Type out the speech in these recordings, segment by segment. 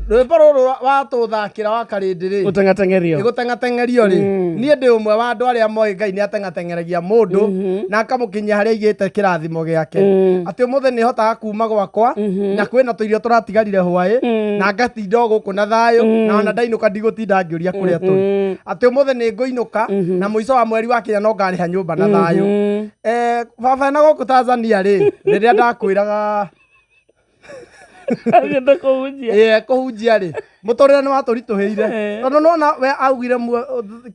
Rwĩmbo rũrũ watũthakĩra wa karĩndĩ rĩ, Gũteng'ateng'erio. Gũteng'ateng'erio rĩ, niĩ ndĩ ũmwe wa andũ arĩa moĩ Ngai nĩ ateng'ateng'eragia mũndũ na akamũkinyia harĩa aigĩte kĩrathimo gĩake, atĩ ũmũthĩ nĩ hotaga kuma gwakwa na kwĩna tũirio tũratigarire hwaĩ na ngatinda o gũkũ na thayũ, na ona ndainũka ndigũtinda ngĩũria kũrĩa tũrĩ, atĩ ũmũthĩ nĩ ngũinũka na mũico wa mweri wakinya no ngarĩha nyũmba na thayũ. Baba na gũkũ Tanzania rĩ, rĩrĩa ndakwĩraga Athiĩte kũhunjia. Ĩĩ, kũhunjia rĩ, mũtũrĩre nĩ watũritũhĩire, tondũ nona we augire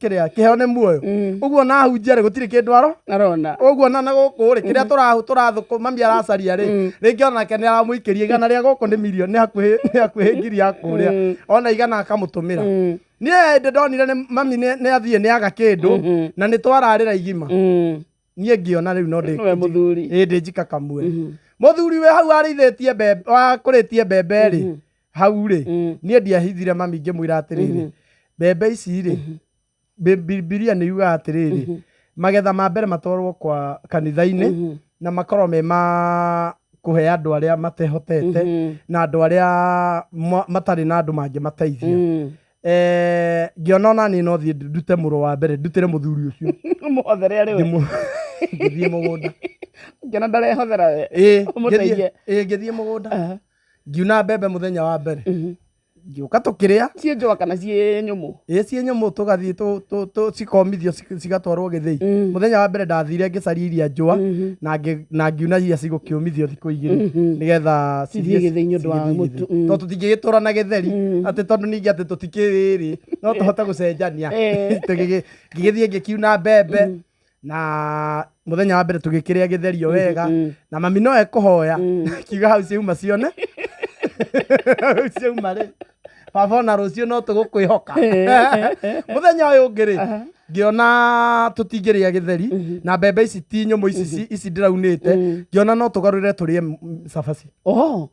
kĩrĩa kĩheo nĩ muoyo. Ũguo na ahunjia rĩ, gũtirĩ kĩndũ aro Arona. Ũguo na gũkũ rĩ, kĩrĩa tũrathũkũ mami aracaria rĩ, rĩngĩ onake nĩ aramũikĩria 100 rĩa gũkũ nĩ mirioni, nĩ hakuhĩ 1,000 ya kũrĩa, ona 100 akamũtũmĩra. Niĩ hĩndĩ ndonire nĩ mami nĩ athiĩ nĩ aga kĩndũ na nĩ twararĩra igima, niĩ ngĩona rĩu no ndĩ Nĩwe mũthuri. Ĩĩ, ndĩ njika kamwe. Mũthuri wĩ hau arĩithĩtie mbembe, wakũrĩtie mbembe rĩ hau rĩ, niĩ ndiahithire mami, ngĩmwĩra atĩrĩrĩ, mbembe ici rĩ, Bibilia nĩ yugaga atĩrĩrĩ, magetha ma mbere matwarwo kwa kanitha-inĩ na makorwo me ma kũhe andũ arĩa matehotete na andũ arĩa matarĩ na andũ mangĩmateithia. Ngĩona ona niĩ no thiĩ ndute mũro wa mbere ndutĩre mũthuri ũcio. Mũhothere arĩ we. Ngĩthiĩ mũgũnda. Ngĩona ndarehothera we. Ĩĩ. Ũmũteithie. Ngĩthiĩ mũgũnda, ngiuna mbembe mũthenya wa mbere, ngĩũka tũkĩrĩa. Ciĩ njũa kana ciĩ nyũmũ? Ĩĩ, ciĩ nyũmũ, tũgathiĩ cikomithio cigatwarwo gĩthĩi. Mũthenya wa mbere ndathire ngĩcaria iria njũa na ngiuna iria cigũkĩũmithio thikũ 2 nĩgetha Cithiĩ gĩthĩi nĩ ũndũ wa cigĩthiĩ mũtu. gĩthĩi. Tondũ tũtingĩgĩtũra na gĩtheri, atĩ tondũ ningĩ atĩ tũtikĩrĩ no tũhote gũcenjania. Ngĩgĩthiĩ ngĩkiuna mbembe na mũthenya wa mbere tũgĩkĩrĩa gĩtherio wega, na mami no ekũhoya kiuga hau ciauma cione hau ciauma rĩ, baba, ona rũciũ no tũgũkwĩhoka. Mũthenya ũyũ ũngĩ rĩ, ngĩona tũtingĩrĩa gĩtheri na mbembe ici ti nyũmũ, ici ici ndĩraunĩte, ngĩona no tũgarũre tũrĩe cabaci. Oh.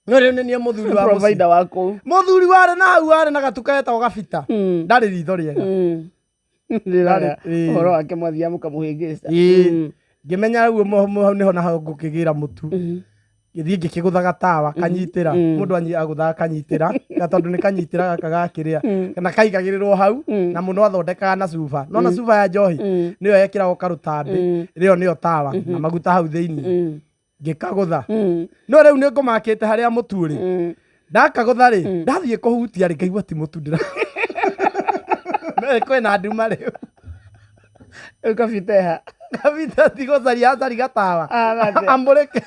No rĩu nĩ niĩ mũthuri wa mũciĩ. Provider wa kũu. Mũthuri warĩ na hau warĩ na gatuka getagwo Gabita, ndarĩ ritho rĩega. Ndĩraga Ĩĩ. ũhoro wake mwathiaga mũkamũhĩngĩca. Ĩĩ. Ngĩmenya rĩu hau nĩho naho ngũkĩgĩra mũtu. Ngĩthiĩ ngĩkĩgũthaga tawa kanyitĩra, mũndũ agũthaga kanyitĩra, na tondũ nĩ kanyitĩra gaka gakĩrĩa na kaigagĩrĩrwo hau, na mũno athondekaga na cuba, no na cuba ya njohi nĩyo yekĩragwo karũtambĩ, rĩo nĩyo tawa na maguta hau thĩinĩ. Ngĩkagũtha, no rĩu nĩ ngũmakĩte harĩa mũtu rĩ, ndakagũtha rĩ, ndathiĩ kũhutia rĩ, ngaigua ti mũtu ndĩra no kwĩna nduma rĩu. Rĩu kabiteha. Kabita tigũcaria acari gatawa. Ah, gate. Amũrĩke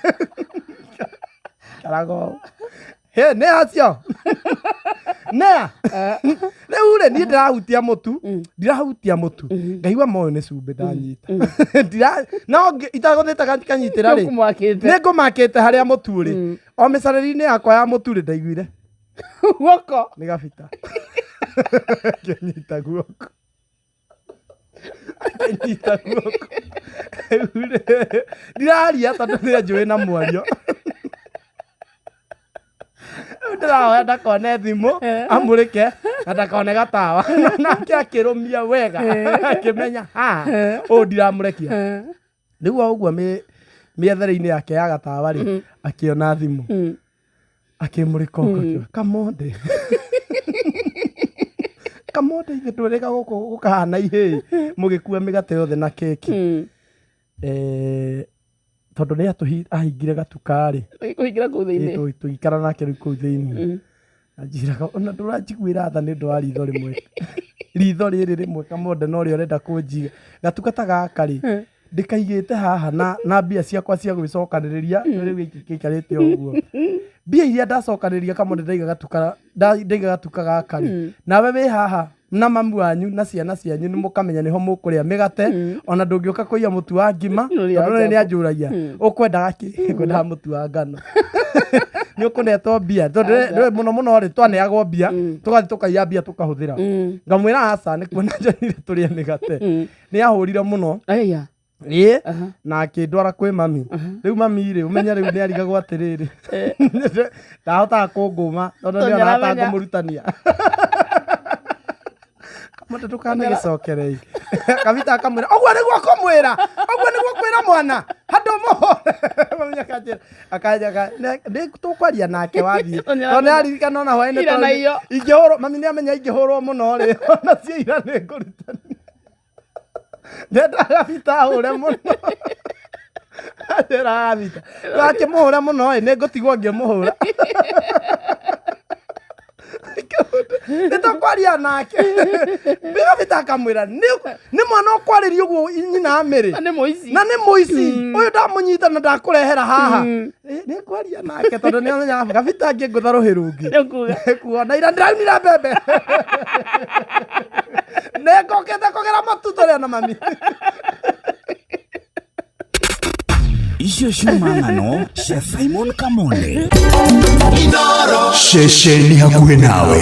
karago he nĩ acio nea rĩu rĩ, niĩ ndĩrahutia mũtu, ndirahutia mũtu, ngaigua moyo nĩ cumbĩ ndanyita. No itagũthĩte kanyitĩra rĩ, Nĩũkũmakĩte. Nĩ ngũmakĩte harĩa mũtu rĩ, o mĩcarĩri-inĩ yakwa ya mũtu rĩ, ndaiguire Guoko. Nĩ Gabita ngĩnyita guoko, akĩnyita guoko. Rĩu rĩ, ndiraria tondũ nĩ anjũĩ na mwario. Rĩu ndĩrahoya ndakone thimũ amũrĩke na ndakone gatawa, nake akĩrũmia wega, akĩmenya ha ũũ ndiramũrekia. Rĩu o ũguo mĩethere-inĩ yake ya gatawa rĩ, akĩona thimũ, akĩmũrĩka ũguo, akiuga, "Kamonde, kamonde, ithe twĩrĩga gũkũ gũkahana ihĩĩ mũgĩkua mĩgate yothe na keki." Tondũ nĩ ahingire gatuka rĩ, Kũhingĩra kũu thĩinĩ. Tũgĩikara nake rĩu kũu thĩinĩ. Anjĩraga ona ndũranjiguĩra tha nĩ ũndũ wa ritho rĩmwe, ritho rĩrĩ rĩmwe, kamonde, no rĩo ũrenda kũnjiga gatuka ta gaka rĩ, ndĩkaigĩte haha na mbia ciakwa cia gwĩcokanĩrĩria. Rĩu gĩkĩ gĩikarĩte o ũguo, mbia iria ndacokanĩrĩria, kamonde, ndaiga gatuka, ndaiga gatuka gaka rĩ, nawe wĩ haha na mamu wanyu na ciana cianyu nĩ mũkamenya nĩho mũkũrĩa mĩgate, ona ndũngĩũka kũiya mũtu wa ngima. Ũrĩa Tondũ nĩ anjũragia, "Ũkwendaga kĩ?" "Ngwendaga mũtu wa ngano." "Nĩ ũkũnetwo mbia?" Tondũ rĩ, mũno mũno rĩ, twaneagwo mbia, tũgathiĩ tũkaiya mbia tũkahũthĩra. Ngamwĩra aca, nĩ kuona njonire tũrĩe mĩgate. Nĩ ahũrire mũno. Aya. Ĩĩ, na akĩndwara kwĩ mami. Rĩu mami rĩ, ũmenye rĩu nĩ arigagwo atĩrĩrĩ, ndahotaga kũngũma tondũ Tondũ nĩ onaga ta nĩaramenya. ngũmũrutania. Kamũndũ ndũkanagĩcokerei. Kabita akamwĩra ũguo nĩguo kũmwĩra, ũguo nĩguo kwĩra mwana handũ. Ndũmũhũre. Mami akanjĩra akanjĩra nĩ tũkwaria nake wathiĩ. Ona Tondũ nĩ aririkana ona hwaĩ-inĩ Ira na tondũ iyo. ingĩhũrwo mami nĩ amenya ingĩhũrwo mũno rĩ ona cio ira nĩ ngũrutania. Ndendaga Gabita ahũre mũno. Anjĩra Gabita ndũgakĩmũhũre mũno ĩ nĩ ngũtigwo ngĩmũhũra. Nĩ tũkwaria nake. Gabita akamwĩra nĩ mwana ũkwarĩria ũguo nyina amĩrĩ Na nĩ mũici. na nĩ mũici ũyũ ndamũnyita na ndakũrehera haha. Nĩ ngwaria nake tondũ nĩ amenyaga Gabita angĩngũtha rũhĩ rũngĩ Nĩ ũkuga. kuona ira ndĩraunire mbembe nĩ ngũkĩte kũgera matu tũrĩa na mami. Icio ciuma ng'ano cia Simon Kamonde. Ceceni hakuhĩ nawe.